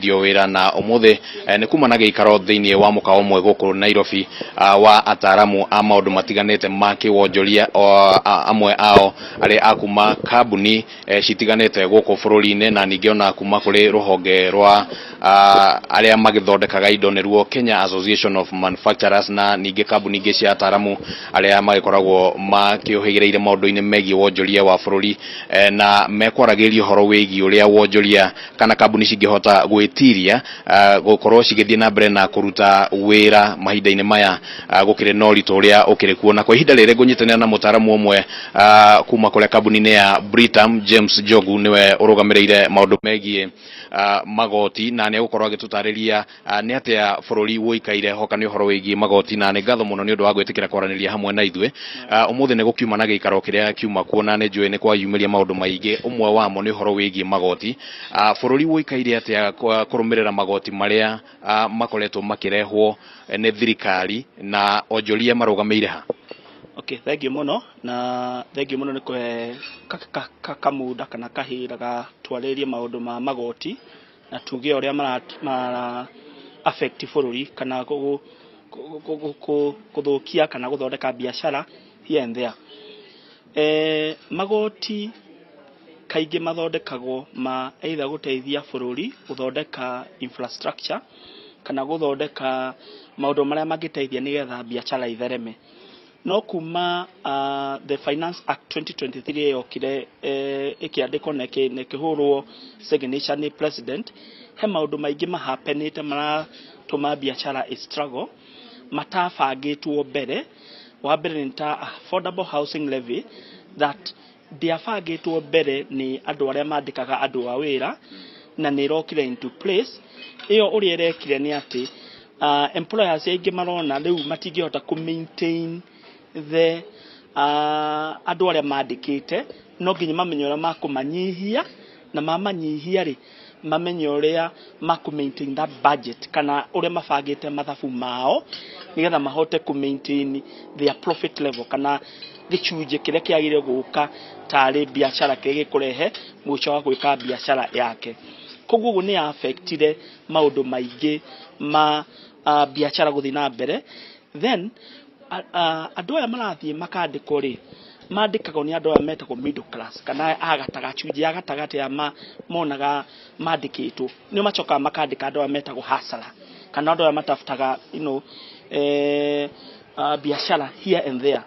Kũrutithio Wĩra, na ũmũthĩ nĩ kuma na gĩikaro thĩinĩ wa mũkawa ũmwe gũkũ Nairobi wa ataramu a maũndũ matiganĩte ma kĩwonjoria, amwe ao arĩ a kuma kambuni citiganĩte gũkũ bũrũri-inĩ, na ningĩ ona kuma kũrĩ rũhonge rwa arĩa magĩthondekaga indo, nĩruo Kenya Association of Manufacturers, na ningĩ kambuni ingĩ cia ataramu arĩa magĩkoragwo makĩũhĩgĩrĩire maũndũ-inĩ megiĩ wonjoria wa bũrũri, na mekwaragĩria ũhoro wĩgiĩ ũrĩa wonjoria kana kambuni cingĩhota gwĩtiria gũkorwo cigĩthiĩ na mbere na kũruta wĩra mahinda-inĩ maya gũkĩrĩ na ũritũ ũrĩa ũkĩrĩ kuo. Na kwa ihinda rĩrĩ ngũnyitanĩra na mũtaaramu ũmwe kuma kũrĩa kambuni-inĩ ya Britam, James Njogu, nĩwe ũrũgamĩrĩire maũndũ megiĩ magoti, na nĩ egũkorwo agĩtũtarĩria nĩ atĩa bũrũri ũikaire hoka nĩ ũhoro wĩgiĩ magoti. Na nĩ ngatho mũno nĩ ũndũ wa gwĩtĩkĩra kwaranĩria hamwe na ithuĩ. Ũmũthĩ nĩ gũkiuma na gĩikaro kĩrĩa kiuma kuo, na nĩ njũĩ nĩ kwayumĩria maũndũ maingĩ, ũmwe wamo nĩ ũhoro wĩgiĩ magoti. Bũrũri ũikaire atĩa kũrũmĩrĩra magoti marĩa makoretwo makĩrehwo nĩ thirikari, na onjoria marũgamĩire ha? Okay, thank you mũno, na thank you mũno nĩ kũhe kamuda kana kahira ga twarĩrie maũndũ ma magoti na tuge ũrĩa mara affect bũrũri kana gũthũkia kana gũthondeka biacara here and there. Magoti kaingĩ mathondekagwo ma either gũteithia bũrũri gũthondeka infrastructure kana gũthondeka maũndũ marĩa mangĩteithia nĩgetha biacara ithereme. No kuma the Finance Act 2023 yokire, ĩkĩandĩkwo na ĩkĩhũrwo signature nĩ president, he maũndũ maingĩ mahapenĩte maratũma biacara ĩ struggle matabangĩtwo mbere. Wa mbere nĩ ta affordable housing levy that ndĩabangĩtwo mbere nĩ andũ arĩa mandĩkaga andũ a wĩra, na nĩ ĩrokire into place. Ĩyo ũrĩa ĩrekire nĩ atĩ employers aingĩ marona rĩu matingĩhota kũ maintain the andũ arĩa mandĩkĩte. No nginya mamenye ũrĩa makũmanyihia, na mamanyihia rĩ, mamenye ũrĩa makũ maintain that budget kana ũrĩa mabangĩte mathabu mao nĩgetha mahote kũ maintain their profit level kana gĩcunjĩ kĩrĩa kĩagĩrĩire gũka tarĩ biacara kĩrĩa gĩkũrehe mũico wa gwĩka biacara yake. Koguo ũguo nĩ affectire maũndũ maingĩ ma biacara gũthiĩ na mbere. Then andũ aya marathiĩ makandĩkwo rĩ, mandĩkagwo nĩ andũ aya metagwo middle class kana a gacunjĩ ya gatagatĩ ya monaga mandĩkĩtwo, nĩo macokaga makandĩka andũ aya metagwo hustler kana andũ aya matafutaga biacara here and there.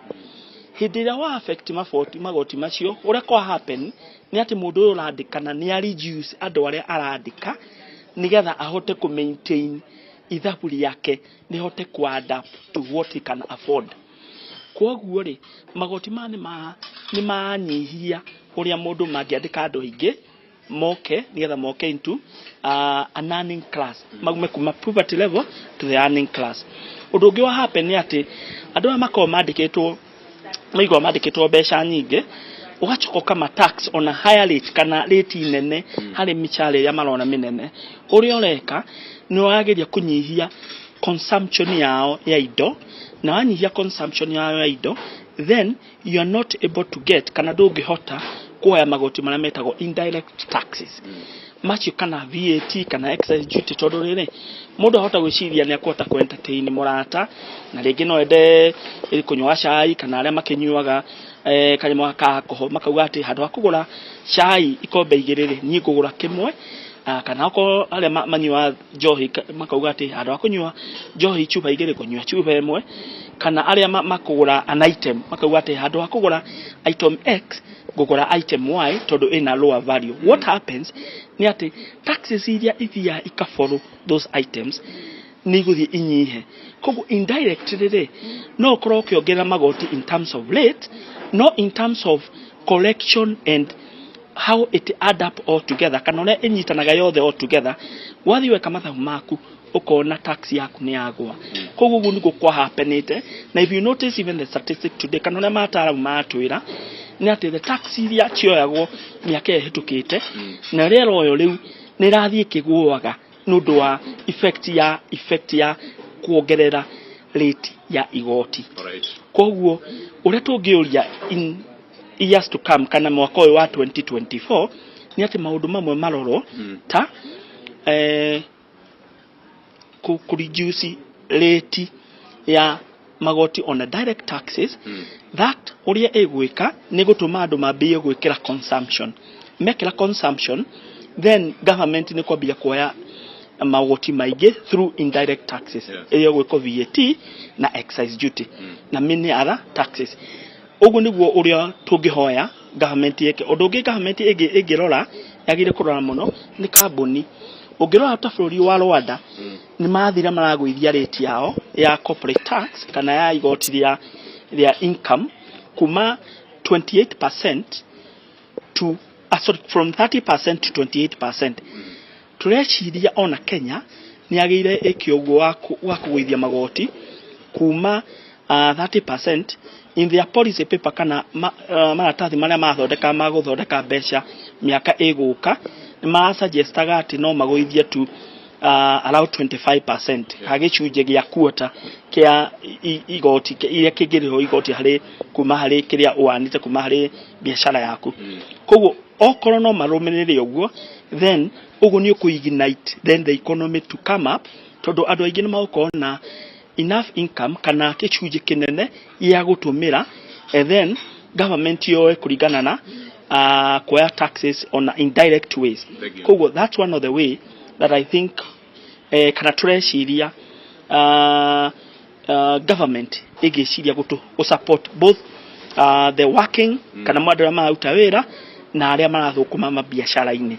Hĩndĩ ĩrĩa wa affect magoti macio, ũrĩa kwa happen nĩ atĩ mũndũ ũyũ ũrandĩkana nĩ a reduce andũ arĩa arandĩka nĩgetha ahote kũ maintain ithabu rĩake, rĩhote kũ adapt to what he can afford. Koguo rĩ, magoti maya nĩ manyihia ũrĩa mũndũ mangĩandĩka andũ aingĩ moke nĩgetha moke into an earning class, maume kuma poverty level to the earning class. Ũndũ ũngĩ wa happen nĩ atĩ andũ aya makoragwo mandĩkĩtwo, maigua mandĩkĩtwo mbeca nyingĩ, ũgacoka ũkama tax on a higher rate kana rate nene harĩ mĩcara ĩrĩa marona mĩnene. Ũrĩa ũreka nĩ ũrageria kũnyihia consumption yao ya indo, na wanyihia consumption yao ya indo, then you are not able to get kana ndũngĩhota kuoya magoti marĩa metagwo indirect taxes macio kana VAT kana excise duty, tondũ rĩrĩ, mũndũ ahota gwĩciria nĩ akũhota kũ entertain mũrata na rĩngĩ no ende kũnyua cai, kana arĩa makĩnyuaga kanyamũ ka alcohol makauga atĩ handũ ha kũgũra cai ikombe 2 rĩ, niĩ ngũgũra kĩmwe. Kana okorwo arĩa manyuaga njohi makauga atĩ handũ ha kũnyua njohi cuba 2, kũnyua cuba 1, kana arĩa makũgũra an item makauga atĩ handũ ha kũgũra item X, ngũgũra item Y tondũ ĩna lower value. What happens nĩ atĩ taxes iria ithiaga ikafollow those items nĩ igũthiĩ inyihe. Koguo indirectly rĩ, no ũkorwo ũkĩongerera magoti in terms of rate, no in terms of collection and how it add up all together kana ũrĩa ĩnyitanaga yothe all together, wathiĩ weka mathabu maku ũkona tax yaku nĩ yagwa. Koguo ũguo nĩguo kwa happenĩte. Na if you notice even the statistic today kana ũrĩa mataramu maratwĩra nĩ atĩ the tax iria cioyagwo mĩaka ĩyo ĩhĩtũkĩte na ĩrĩa ĩroywo rĩu nĩ ĩrathiĩ ĩkĩgũaga nĩ ũndũ wa effect ya kuongerera rate ya igoti. Koguo ũrĩa tũngĩũria in years to come kana mwaka ũyũ wa 2024 nĩ atĩ maũndũ mamwe marorwo ta kũ reduce rate ya magoti on a direct taxes, that ũrĩa ĩgwĩka nĩ gũtũma andũ mambĩrĩrie gwĩkĩra consumption. Mekĩra consumption, then government nĩ kwambia kuoya magoti maingĩ through indirect taxes, ĩrĩa ĩgwĩkwo VAT na excise duty na many other taxes. Ũguo nĩguo ũrĩa tũngĩhoya government yĩke. Ũndũ ũngĩ government ĩngĩrora, yagĩrĩire kũrora mũno nĩ kambuni. Ũngĩrora ta bũrũri wa Rwanda, nĩ mathire maragũithia rate yao ya corporate tax kana ya igoti rĩa income kuma 28% to sorry, from 30% to 28%. Tũreciria ona Kenya nĩ yagĩrĩire ĩke ũguo wa kũgũithia magoti kuma 30% in their policy paper kana maratathi marĩa mathondeka ma gũthondeka mbeca mĩaka ĩgũka, nĩ marasuggestaga atĩ no magũithie to around 25% ha gĩcunjĩ gĩa quarter kĩa igoti iria kĩngĩrĩhwo igoti harĩ kuma harĩ kĩrĩa ũwanĩte kuma harĩ biacara yaku. Koguo okorwo no marũmĩrĩre ũguo, then ũguo nĩ ũkũ ignite then the economy to come up, tondũ andũ aingĩ nĩ magũkorwo na enough income kana gĩcunjĩ kĩnene gĩa gũtũmĩra, and then government yoe kũringana na kuoya taxes on indirect ways. Thank you. Koguo that's one of the way that I think kana tũreciria government ĩngĩciria gũ support both the working kana andũ arĩa mararuta wĩra na arĩa marathũkũma mabiacara-inĩ.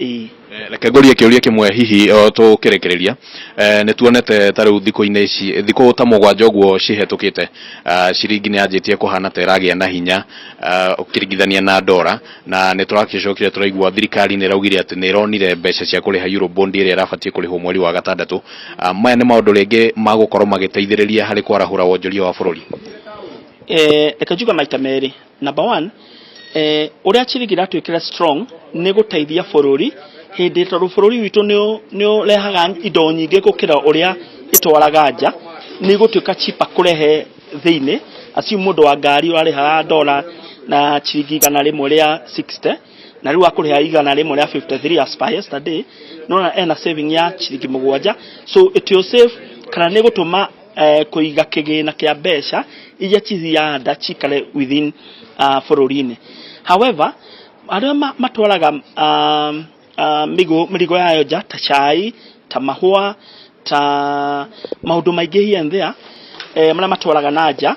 Ĩĩ. Reke ngũrie kĩũria kĩmwe hihi o tũkĩrĩkĩrĩria. Nĩ tuonete ta rĩu thikũ-inĩ ici, thikũ ta 7 ũguo cihetũkĩte, ciringi nĩ yanjĩtie kũhana ta ĩragĩa na hinya ũkĩringithania na ndora, na nĩ tũragĩcokire tũraigua thirikari nĩ ĩraugire atĩ nĩ ĩronire mbeca cia kũrĩha Eurobond ĩrĩa ĩrabatiĩ kũrĩhwo mweri wa gatandatũ. Maya nĩ maũndũ rĩngĩ magũkorwo magĩteithĩrĩria harĩ kwarahũra wonjoria wa bũrũri? Reke njuge maita merĩ. Number one, ũrĩa ciringi ĩratuĩkire strong nĩ gũteithia bũrũri hĩndĩ, tondũ bũrũri witũ nĩ ũrehaga indo nyingĩ gũkĩra ũrĩa ĩtwaraga nja, nĩ igũtuĩka cheaper kũrehe thĩinĩ. Acio mũndũ wa ngari ũrarĩhaga ndora na ciringi 160, na rĩu akũrĩha 153 as per yesterday, nona ena saving ya ciringi 7. So it will save kana nĩ gũtũma kũiga kĩgĩna kĩa mbeca iria cithiaga nda cikare within bũrũri-inĩ. However, arĩa matwaraga mĩrigo yayo nja ta cai, ta mahũa, ta maũndũ maingĩ here and there, marĩa matwaraga na nja,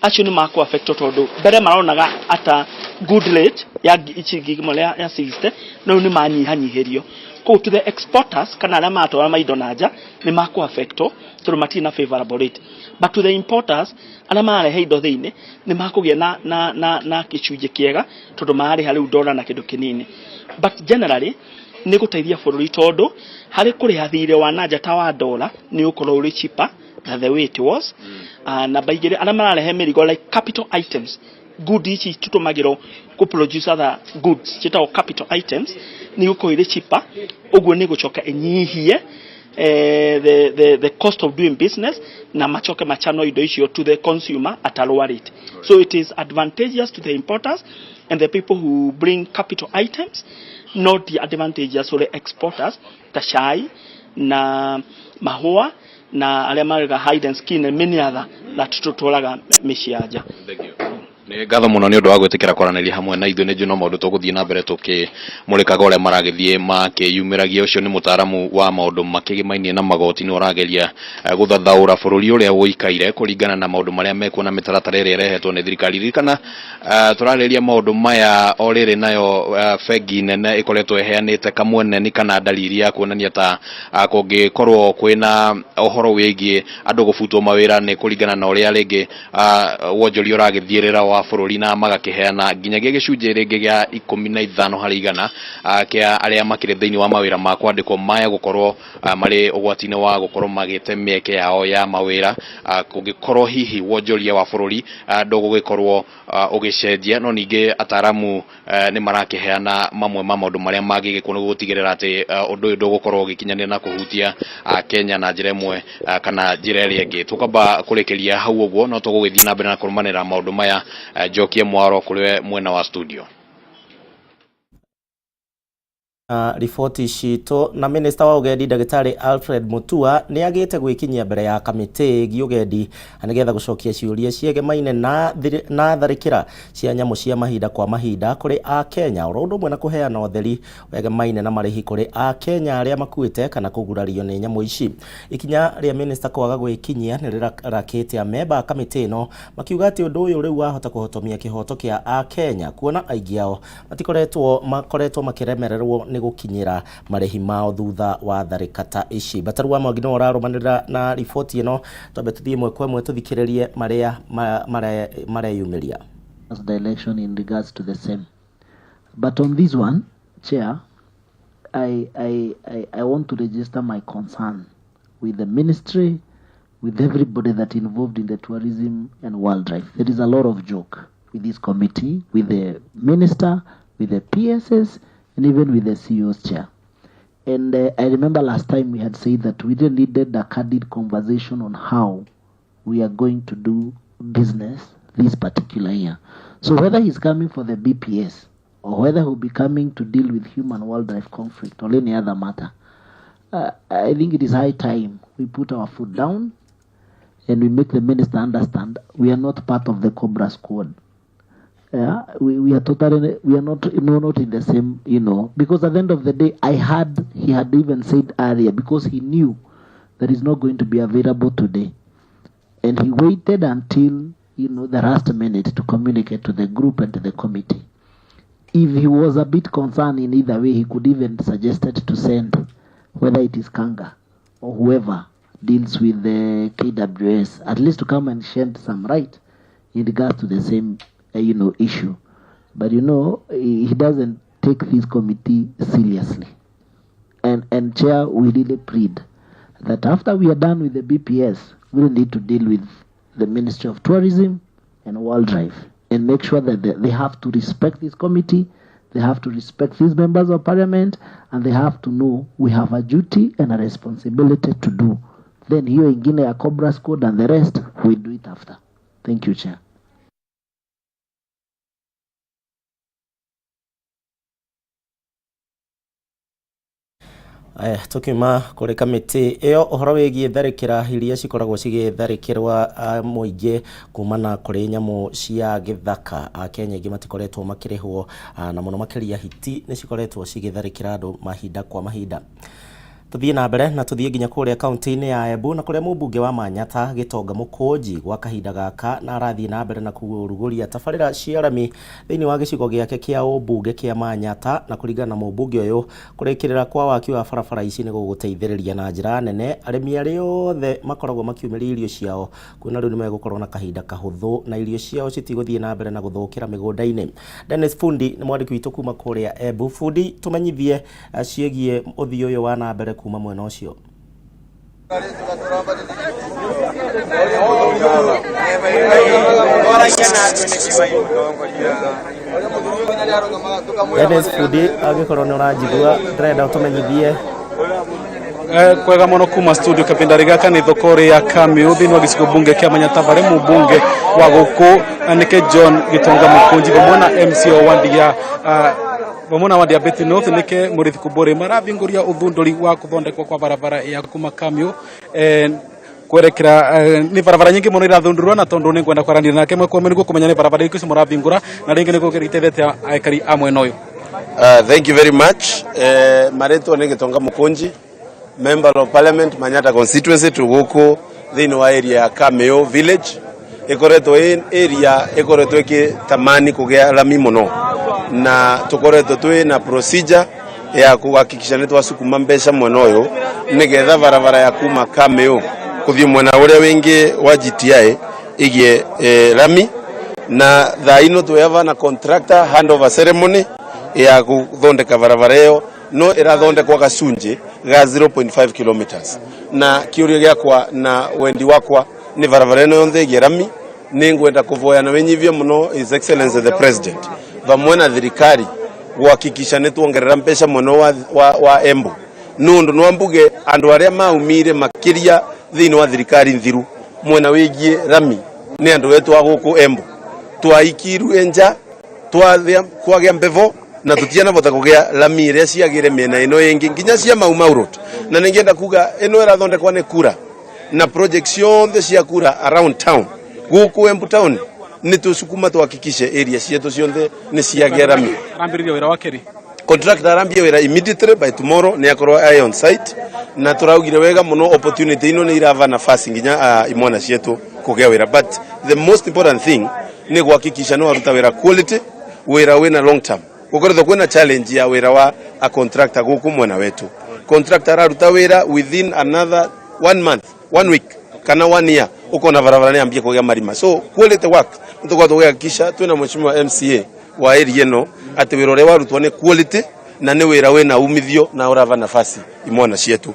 acio nĩ makũ affect, tondũ mbere maronaga ata good rate ya ciringi 160, no rĩu nĩ manyihanyihĩrio. Koguo to the exporters kana arĩa maratwara maindo na nja nĩ makũ affect tondũ matirĩ na favorable rate, but to the importers arĩa mararehe indo thĩinĩ nĩ makũgĩa na gĩcunjĩ kĩega, tondũ mararĩha rĩu ndora na kĩndũ kĩnini. But generally nĩ gũteithia bũrũri, tondũ harĩ kũrĩha thirĩ wa na nja ta wa ndora nĩ ũkorwo ũrĩ cheaper than the way it was. Namba igĩrĩ, arĩa mararehe mĩrigo like capital items, good ici tũtũmagĩrwo kũ produce other goods ciĩtagwo capital items, nĩ igũkorwo irĩ cheaper. Ũguo nĩ gũcoka ĩnyihie the cost of doing business na macoke machano indo icio to the consumer at a lower rate. So it is advantageous to the importers and the people who bring capital items, not the advantageous to the exporters ta cai na mahũa na arĩa marega hide and skin and many other that tũtwaraga mĩciĩ ya nja. Nĩ ngatho mũno nĩ ũndũ wa gwĩtĩkĩra kwaranĩria hamwe na ithuĩ. Nĩ njũĩ no maũndũ tũgũthiĩ na mbere tũkĩmũrĩkaga ũrĩa maragĩthiĩ makĩyumĩragia. Ũcio nĩ mũtaaramu wa maũndũ makĩgĩmainie na magoti, nĩ ũrageria gũthathaũra bũrũri ũrĩa ũikaire kũringana na maũndũ marĩa mekuo na mĩtaratara ĩrĩa ĩrehetwo nĩ thirikari. Ririkana tũrarĩrĩria maũndũ maya o rĩrĩ nayo bengi nene ĩkoretwo ĩheanĩte kamweneni kana dalili ya kuonania ta kũngĩkorwo kwĩna ũhoro wĩgiĩ andũ gũbutwo mawĩra nĩ kũringana na ũrĩa rĩngĩ wonjoria ũragĩthiĩrĩra wa bũrũri, na magakĩheana nginyagia gĩcunjĩ rĩngĩ gĩa 15 harĩ igana kĩa arĩa makĩrĩ thĩinĩ wa mawĩra ma kwandĩkwo maya gũkorwo marĩ ũgwati-inĩ wa gũkorwo magĩte mĩeke yao ya mawĩra kũngĩkorwo hihi wonjoria wa bũrũri ndũgũgĩkorwo ũgĩcenjia. No ningĩ ataramu nĩ marakĩheana mamwe ma maũndũ marĩa mangĩgĩkwo nĩguo gũtigĩrĩra atĩ ũndũ ũyũ ndũgũkorwo ũgĩkinyanĩra na kũhutia Kenya na njĩra ĩmwe kana njĩra ĩrĩa ĩngĩ. Tũkwamba kũrĩkĩria hau ũguo, no tũgũgĩthiĩ na mbere na kũrũmanĩra maũndũ maya. Njokie mwaro kũrĩ mwena wa studio. Riboti citũ na minista wa ũgendi ndagĩtarĩ Alfred Mutua nĩ agĩte gwĩkinyia mbere ya kamĩtĩ ĩgiĩ ũgendi nĩgetha gũcokia ciũria ciegemaine na tharĩkĩra cia nyamũ cia mahinda kwa mahinda kũrĩ Akenya, oro ũndũ ũmwe na kũheana ũtheri wegemaine na marĩhi kũrĩ Akenya arĩa makuĩte kana kũgurario nĩ nyamũ ici. Ikinya rĩa minista kwaga gwĩkinyia nĩ rĩrakĩte amemba a kamĩtĩ ĩno makiuga atĩ ũndũ ũyũ rĩu wahota kũhotomia kĩhoto kĩa Akenya, kuona aingĩ ao matikoretwo makoretwo makĩremererwo nĩ gũkinyĩra marĩhi mao thutha wa tharĩka ta ici. Bataru wa Mwangi nĩwe ũrarũmanĩrĩra na riboti ĩno, twambe tũthiĩ ĩmwe kwa ĩmwe tũthikĩrĩrie marĩa mareyumĩria. Direction in regards to the same. But on this one, Chair, I want to register my concern with the ministry, with everybody that involved in the tourism and wildlife. There is a lot of joke with this committee, with the minister, with the PSS, and even with the CEO's chair. And I remember last time we had said that we really needed a candid conversation on how we are going to do business this particular year. So whether he's coming for the BPS or whether he'll be coming to deal with human wildlife conflict or any other matter, I think it is high time we put our foot down and we make the minister understand we are not part of the Cobra squad. Yeah, we are totally, we are not, no, not in the same, because at the end of the day, he had even said earlier, because he knew that he's not going to be available today. And he waited until, the last minute to communicate to the group and to the committee. If he was a bit concerned in either way, he could even suggested to send, whether it is Kanga or whoever deals with the KWS, at least to come and shed some light in regards to the same issue. But he doesn't take this committee seriously. And Chair, we really plead that after we are done with the BPS, we need to deal with the Ministry of Tourism and Wildlife and make sure that they have to respect this committee, they have to respect these members of parliament, and they have to know we have a duty and a responsibility to do. Then hiyo ingine ya Cobra Squad and the rest, we do it after. Thank you, Chair. Aya, tukiuma kũrĩ kamĩtĩ ĩyo ũhoro wĩgiĩ tharĩkĩra iria cikoragwo cigĩtharĩkĩrwa mũingĩ kumana kũrĩ nyamũ cia gĩthaka, Akenya aingĩ matikoretwo makĩrĩhwo, na mũno makĩria hiti nĩ cikoretwo cigĩtharĩkĩra andũ mahinda kwa mahinda. Tuthiĩ na mbere na tuthiĩ nginya kũrĩa kaunti-inĩ ya Embu na kũrĩa mũmbunge wa Manyata Gĩtonga Mũkũnji gwa kahinda gaka na arathiĩ na mbere na kũrugũria tabarĩra cia rami thĩinĩ wa gĩcigo gĩake kĩa ũmbunge kĩa Manyata, na kũringana na mũmbunge ũyũ kũrĩkĩrĩra kwa waki wa barabara ici nĩ gũgũteithĩrĩria na njĩra nene arĩmi arĩa othe makoragwo makiumĩria irio ciao, kuona rĩu nĩ megũkorwo na kahinda kahũthũ na irio ciao citigũthiĩ na mbere na gũthũkĩra mĩgũnda-inĩ. Dennis Fundi nĩ mwandĩki witũ kuma kũrĩa Embu. Fundi, tũmenyithie ciĩgiĩ ũthii ũyũ wa na mbere kuma mwena ũcio. Dennis Fundi, angĩkorwo nĩ ũranjigua, ndĩrenda ũtũmenyithie. Kwega muno kuma studio kapindari gaka ni thoko ya Kamiu thiini wa gicigo bunge kia Manyata bare mubunge wa guku nike John Gitonga Mukunji vamwe na MCO wandia vamwe na wandia Betty North nike Murithi Kuburi maravinguria uthunduri wa kuthondekwo kwa barabara ya kuma Kamiu kwerekera ni barabara nyingi muno irathundurwa na tondu ningwenda kwaranira nake mwe kwa niguo kumenya ni barabara iriku muravingura na ringi niguo itethetie aikari a mwena uyu. Thank you very much. Maretwa ni Gitonga Mukunji, Member of Parliament Manyata constituency, tuguku thiini wa area ya Kameo village ikoretwo area ikoretwo ikitamani kugia rami muno na tukoretwo twi na procedure ya kuhakikisha ni twasukuma mbeca mwena uyu nigetha barabara ya kuma Kameo kuthie mwena uria wingi wa GTI igie rami, na thaa ino tweva na contractor handover ceremony ya kuthondeka barabara iyo no irathondekwa gacunjĩ ga 0.5 kilometers, na kiuria giakwa na wendi wakwa ni barabara ino yonthe ĩgĩe rami. Ni ngwenda kuvoya na winyivia muno His Excellency the President vamwe na thirikari guhakikisha ni tuongerera mbeca muno wa Embu nundu no mbuge andu aria maumire makiria thiini wa thirikari nthiru mwena wigie rami ni andu wetu a guku Embu twaikiru enja twathia kwagia mbevo Na tutianavota kugĩa lami iria ciagire mĩena ĩno ĩngĩ nginya cia Mau Mau Road. Na ningĩenda kuga ĩno ĩrathondekwa nĩ kura na project ciothe cia kura around town gũkũ Embu town nĩ tũcukuma tuhakikishe area cietu ciothe nĩ ciagĩa rami. Arambĩrĩria wĩra wake rĩ? Contractor arambia wĩra immediately, by tomorrow nĩ akorwo aĩ on site. Na tũraugire wega mũno, opportunity ino nĩ irava nafasi nginya imwana cietu kũgĩa wĩra, but the most important thing nĩ guhakikisha nĩ waruta wĩra quality, wĩra wĩna long term. Gũkoretwo kwĩna challenge ya wĩra wa a contractor gũkũ mwena wetu. Contractor araruta wĩra, within another one month, one week kana one year, ukona barabara nĩ ambie kũgĩa marima. So quality work nĩ tũkorwo tũgĩhakikisha twĩna mheshimiwa MCA wa area ĩno atĩ wĩra ũrĩa warutwo nĩ quality na nĩ wĩra wĩna umithio na ũrava nafasi imwana cietu.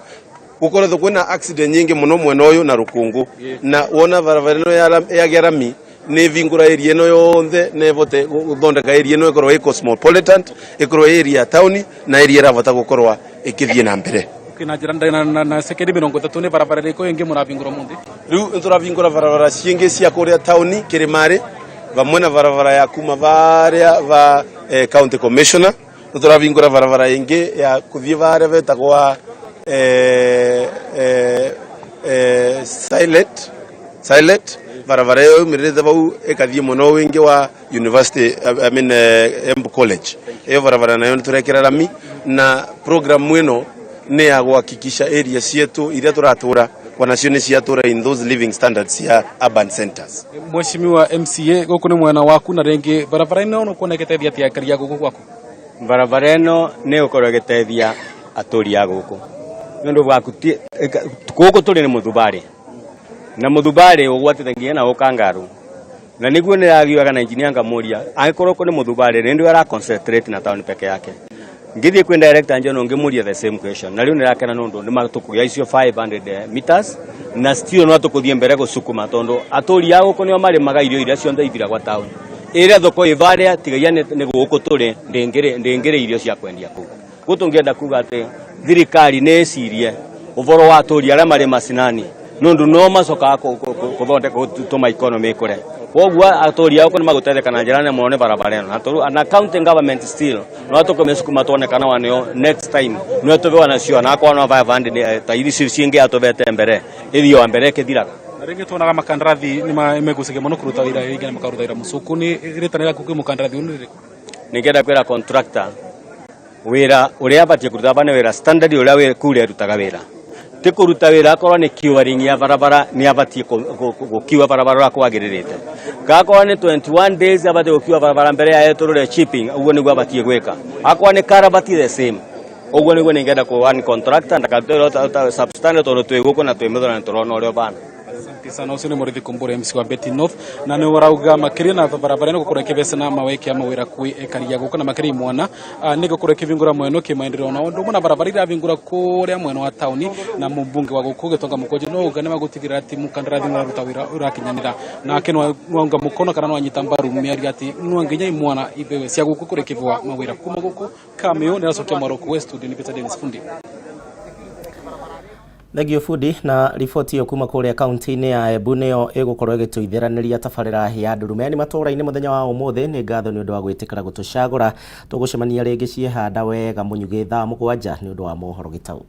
Gũkoretwo kwĩna accident nyingĩ mũno mwena ũyũ na rũkũngũ, na wona barabara ĩno yagĩa rami nĩ vingũra area ĩno yonthe na ĩvote gũthondeka area ĩno ĩkorwo ĩ cosmopolitan, ĩkorwo ĩ area ya taũni na area ĩravota gũkorwo ĩkĩthiĩ na mbere. Okay, na njĩra na sekendi 30, nĩ barabara ĩrĩkũ ĩngĩ mũravingũra mũthĩ? Rĩu nĩ tũravingũra barabara ciingĩ cia kũrĩa taũni Kĩrĩmarĩ, vamwe na barabara ya kuma varĩa va county commissioner. Nĩ tũravingũra barabara ĩngĩ ya kũthiĩ varĩa vetagwa Silent. Barabara ĩyo yumĩrĩte vau ĩkathiĩ mwena ũyũ wĩngĩ wa university, I mean, Embu College. Ĩyo barabara nayo nĩ tũrekĩra rami, na program ĩno nĩ ya guhakikisha area cietu iria tũratũra wanacio nĩ ciatũra in those living standards cia urban centers. Mheshimiwa MCA, gũkũ nĩ mwena waku, na rĩngĩ barabara ĩno no kuona ĩgĩteithia atĩa aikari a gũkũ gwaku? Barabara ĩno nĩ ĩgũkorwo ĩgĩteithia atũri a gũkũ nĩ ũndũ waku gũkũ tũrĩ nĩ mũthubarĩ, na mũthubarĩ ũgwatĩte nginya na ũkangarũ, na nĩguo nĩragiaga na engineer ngamũria angĩkorwo kũ nĩ mũthubarĩ rĩndĩ ara concentrate na town peke yake. Ngĩthiĩ kwĩ director General ngĩmũria the same question, na rĩu nĩrakena nĩ ũndũ nĩ tũkũgĩa icio 500 meters, na still no tũkũthiĩ mbere gũcukuma tondũ atũri a gũkũ nĩo marĩmaga irio iria ciothe ithiragwa town ĩrĩa thoko ĩ varĩa tigagia nĩ gũkũ tũrĩ ndĩngĩrĩ irio cia kwendia kũu. Guo tũngĩenda kuga atĩ thirikari nĩ ĩcirie ũboro wa atũri arĩa marĩ macinani nĩ ũndũ no macokaga kũthondeka gũtũma economy ĩkũre. Koguo atũri a gũkũ nĩ magũteithĩka na njĩra nene mũno nĩ barabara ĩno, na county government still no tũkũmĩcukuma tuone kana wanĩo next time no tũbewa nacio, na akorwo no 500 ta ici cingĩ atũbete mbere ĩthiĩ wa mbere ĩkĩthiraga. Na rĩngĩ tuonaga makandarathi nĩ megucagia mũno kũruta wĩra rĩngĩ na makaruta wĩra mũcuku. Nĩ rĩtana rĩaku kwĩ mũkandarathi ũyũ nĩ rĩrĩkũ? Ningĩenda kwĩra contractor wĩra ũrĩa abatiĩ kũruta aba nĩ wĩra standard ũrĩa kura ĩrutaga wĩra, ti kũruta wĩra akorwo nĩ curing ya barabara, nĩ abatiĩ gũkiua barabara ũrĩa kwagĩrĩrĩte. Gakorwo nĩ 21 days abatiĩ gũkiua barabara mbere ya etũrũre chipping, ũguo nĩguo abatiĩ gwĩka. Akorwo nĩ karabati, the same, ũguo nĩguo ningĩenda kũ one contractor ndakarute wĩra substandard tondũ twĩ gũkũ na twĩ mĩthora nĩ tũrona ũrĩa ũbana. Asante sana. Ũcio nĩ Mũrĩithi Kumbure, MC wa Mbeti North, na nĩ ũrauga makĩria na barabara ĩno gũkorwo ĩkĩvecana maweke mawĩra kwĩ ekari ya gũkũ na makĩria imwana nĩ gũkorwo ĩkĩvingũra mwena kĩ maendeleo na ũndũ ũmwe na barabara iravingũra kũrĩa mwena wa taũni. Na mũmbunge wa gũkũ Gĩtonga Mũkũnji no uga nĩ magũtigĩrĩra atĩ mũkandarathi nĩ ũraruta wĩra ũrakinyanĩra, nake nĩwaunga mũkono kana nĩwanyita mbaru mĩario atĩ no nginya imwana ibewe cia gũkũ kũrĩa ikĩbewa mawĩra. Kuma gũkũ Kameo nĩracokia Maroko West Studio nĩ Peter Dennis Fundi. Thengio Bundi na riboti ĩyo kuma kũrĩa kaunti-inĩ ya Embu. Nĩyo ĩgũkorwo ĩgĩtũithĩranĩria tabarĩra ya Ndurumeni matũũra-inĩ mũthenya wa ũmũthĩ. Nĩ ngatho nĩ ũndũ wa gwĩtĩkĩra gũtũcagũra. Tũgũcemania rĩngĩ ciehanda wega mũnyugĩ thaa 7 nĩ ũndũ wa mohoro gĩtau.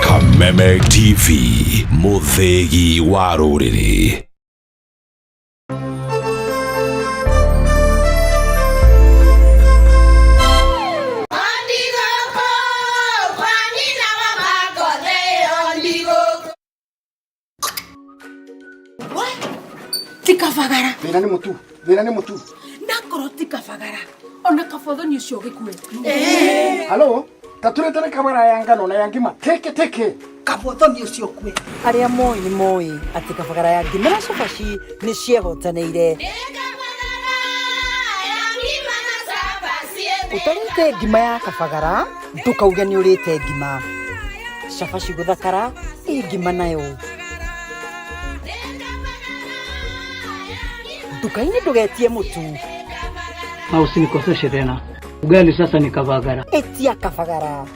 Kameme TV, mũthĩgi wa rũrĩrĩ. Ti kabagara. Thĩna nĩ mũtu, thĩna nĩ mũtu. Nakorwo ti kabagara, ona kabothoni ũcio gĩkue. Halo, ta tũretere kabara ya ngano na ya ngima teke teke. Kabothoni ũcio kue. Arĩa moĩ nĩ moĩ atĩ kabagara ya ngima na cabaci nĩ ciehotanĩire. Ũtarĩte ngima ya kabagara ndũkauge nĩ ũrĩte ngima. Cabaci gũthakara ĩ ngima nayo. Nduka-inĩ ndũgetie mũtu. Na usinikoseshe tena. Ugali sasa ni Kabagara. Etia Kabagara.